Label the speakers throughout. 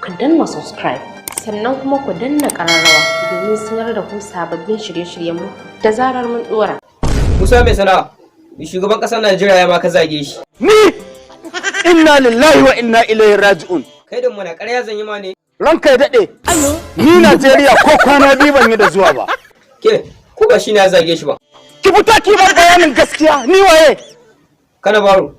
Speaker 1: Ku danna subscribe, sannan kuma ku danna ƙararrawa domin sanar da ku sababbin shirye-shiryenmu da zarar mun ɗora.
Speaker 2: Musa mai sana'a, shugaban ƙasar Najeriya ya ma ka zage shi.
Speaker 3: Ni? Inna lillahi wa inna ilaihi raji'un.
Speaker 2: Kai da mana ƙarya zan yi ma ne.
Speaker 3: Ranka ya daɗe. Ni Najeriya ko kwana 2 ban yi da zuwa ba.
Speaker 2: Ke, ko ba shi ne ya zage shi ba.
Speaker 3: Ki fita ki bar bayanin gaskiya, ni waye?
Speaker 2: Kana baro.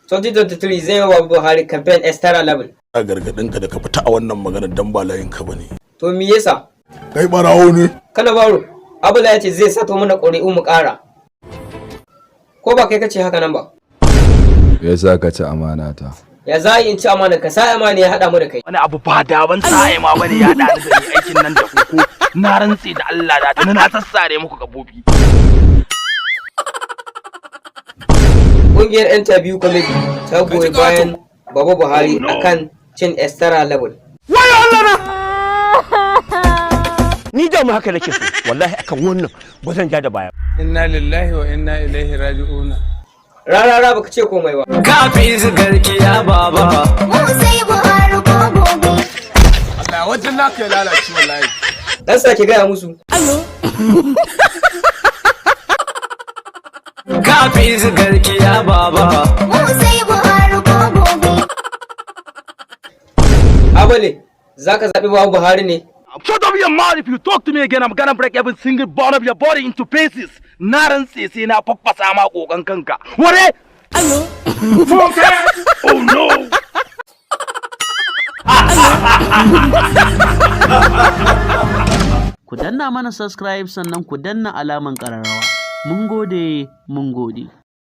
Speaker 2: 2023 zai yi wa Buhari campaign extra level.
Speaker 4: A gargaɗin ka da ka fita a wannan maganar dan ba layin ka bane.
Speaker 2: To me yasa?
Speaker 4: Kai barawo ne.
Speaker 2: Kana baro. Abula ya ce zai sato mana ƙuri'u mu ƙara. Ko ba kai kace haka nan ba?
Speaker 5: Me yasa ka ci amana ta?
Speaker 2: Ya za in ci amana ka sa amana ya haɗa mu da kai.
Speaker 6: Wani abu ba daban sa'ai ma bane ya haɗa ni da ni aikin nan da koko. Na rantse da Allah da tuni na sassare muku gabobi.
Speaker 2: Ƙungiyar Interview Committee ta goyi bayan Baba Buhari akan cin extra level.
Speaker 3: Wayo Allah na! Ni da mu haka nake so, wallahi akan wannan ba zan ja da baya.
Speaker 7: Inna lillahi wa inna ilaihi raji'una.
Speaker 2: Rarara baka ce komai ba.
Speaker 8: Kafin su garkiya baba.
Speaker 9: Mu sai Buhari ko gobe.
Speaker 7: Allah wajen naka ya lalace wallahi.
Speaker 2: Dan sake gaya musu.
Speaker 8: Kafin su garkiya baba.
Speaker 9: Mu sai Buhari ko gobe.
Speaker 2: Abale, za ka zaɓi Baba Buhari ne?
Speaker 6: Shut up your mouth. If you talk to me again, I'm gonna break every single bone of your body into pieces. Na rantse sai na faffasa ma kokon kanka. Ware! Oh no!
Speaker 10: Ku danna mana subscribe, sannan ku danna alaman ƙararrawa. Mun gode, mun gode.